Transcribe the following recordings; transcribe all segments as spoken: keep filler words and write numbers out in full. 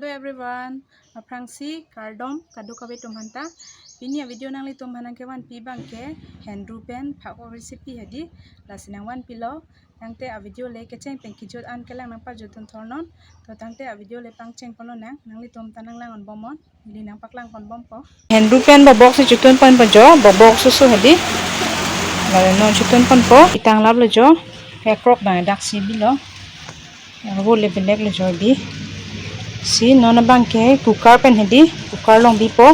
Hello everyone, aphrangsi kardom kadokave atum aphanta. Pini a-video nanglitum aphan nangkevanpi abangke henru pen phak-ok recipe hedi, lasi nangvanpilo. Tangte a-video le kecheng pen kejut an kelang nangpajutdun thornon. To tangte a-video le pangcheng ponlonang, nanglitum ta nanglang-onbomnon. Ili nangpaklang ponbompo. Henru pen bobok si chotun ponpo jo, bobok susu hedi. Lalu non chotun ponpo, itang laplo jo. He krok abang daksi bilo. Arvo le belek lo jo bi. Si non abangke cooker pen hedi, cooker along bipo.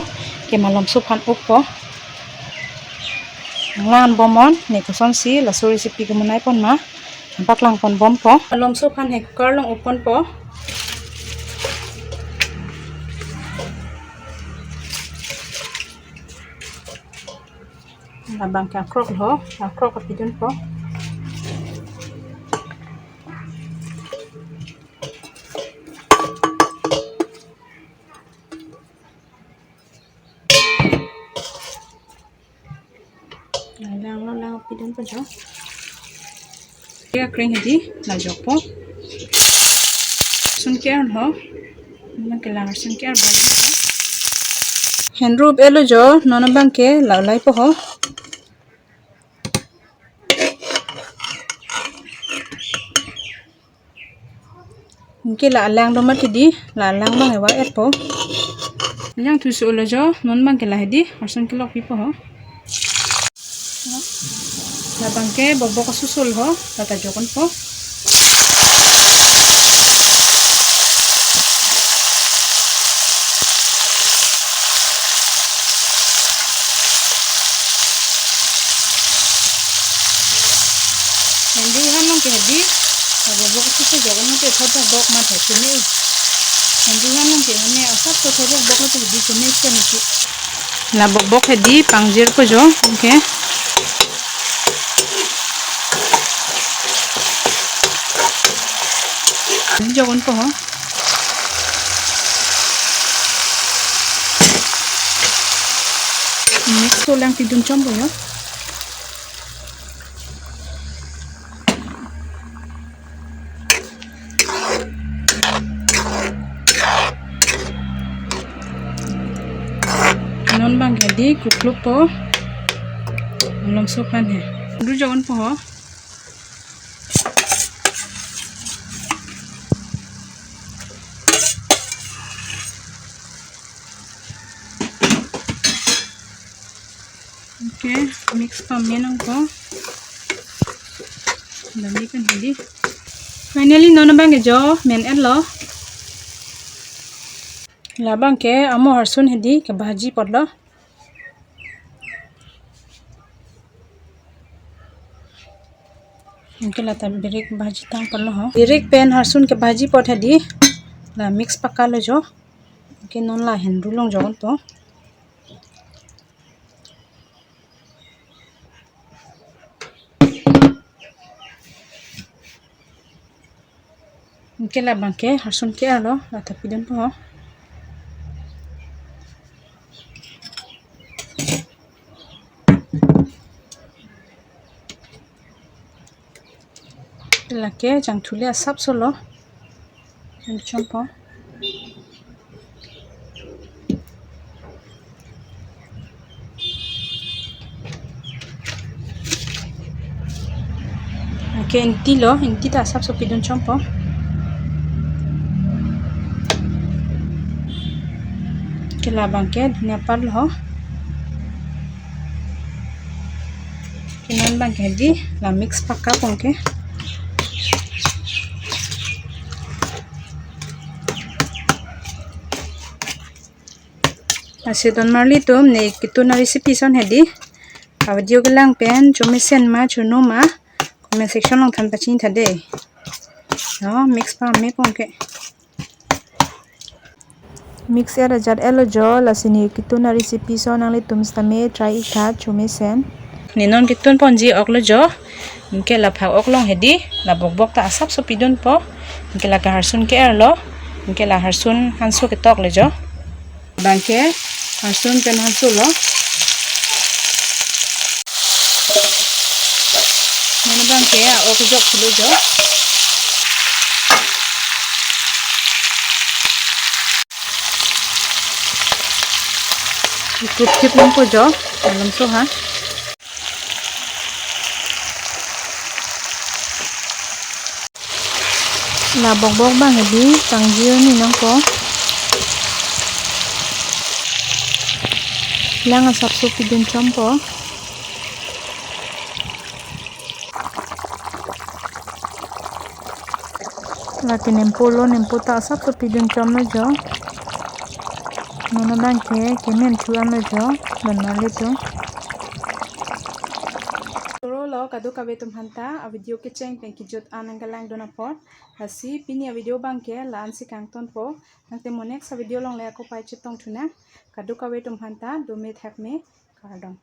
Ke malomso aphan uppo. Nanglang-onbomnon, ne kosonsi laso recipe kemunai pon ma. Paklang ponbompo. Malomso aphan he cooker along up ponpo. Labangke akrok lo, akrok kapidunpo. Langlo, lang pidunpo jo. Ke kring hedi, la jokpo. Rarsun ke-er lo. Nangkelang rarsun ke-er ba. Henru up-etlo jo, non abangke la ulaipo ho. Anke la alang do mati di, la alang abang ewa etpo. Yang thusu lo jo, non abangke la hedi, rarsun kelok pipo ho. Labangke bobok asusul ho, la ta jokponpo. Henru aphan nangke hedi, bobok asusul jokpon nangke thotbok ma tha chini. Henru aphan nangke mane asap so thotbok lo tu hedi chini chini. La bobok hedi pangjirpo jo, anke. Ini jokponpo ho. Mix ko lang pidun chompo jo. Non abangke hedi kuklukpo. Malomso aphan he. Henru jokponpo ho. Anke, mix pamenangpo. Dami pen hedi. Finally, non abangke jo men-etlo. Labangke amo rarsun hedi kebhaji apotlo. Anke la ta birik bhaji tang apotlo ho. Birik pen rarsun kebhaji apot hedi. La mix pakalo jo. Anke non la henru along jokponpo. Anke labangke rarsun ke-er lo, la ta pidunpo. Lake jangthule asap solo. Jangchompo. Anke ingtilo, ingti ta asap so pidun chompo. Ke labangke dhania pat lo. Ke non abangke hedi, la mix pakapon ke. Lasi don marlitum ne ketun a-recipe ason hedi. A-video kelang pen chomesen ma chono ma comment section along than pachini tha dei. No, mix pamepon ke. Mix er ajat etlo jo, lasi ne ketun a-recipe ason nanglitum sitame try ik tha chomesen. Ne non ketun ponji oklo jo. Anke la phak-ok along hedi, la bokbok ta asap so pidunpo. Anke la ke rarsun ke-er lo. Anke la rarsun hanso ketok le jo. Abangke rarsun pen hanso lo. Non abangke a-ok jok thulo jo. Ikut kip nangpo jo, malomso ha. La bokbok bang hedi, kangji arni nangpo. Lang asapso pidun chompo. Lake nempo lo, nempo ta asapso pidun chomlo jo. Non abang ke kemen thu anlo jo. Don nangli tum. Toro lo kadokave atum aphanta a video kecheng pen kejut an nangkelang dun apot. Lasi pini a video abang ke la-an si kangtonpo. Tangte mo next a video along le ako pai chetong thunang. Kadokave atum aphanta dome thakme, kardom.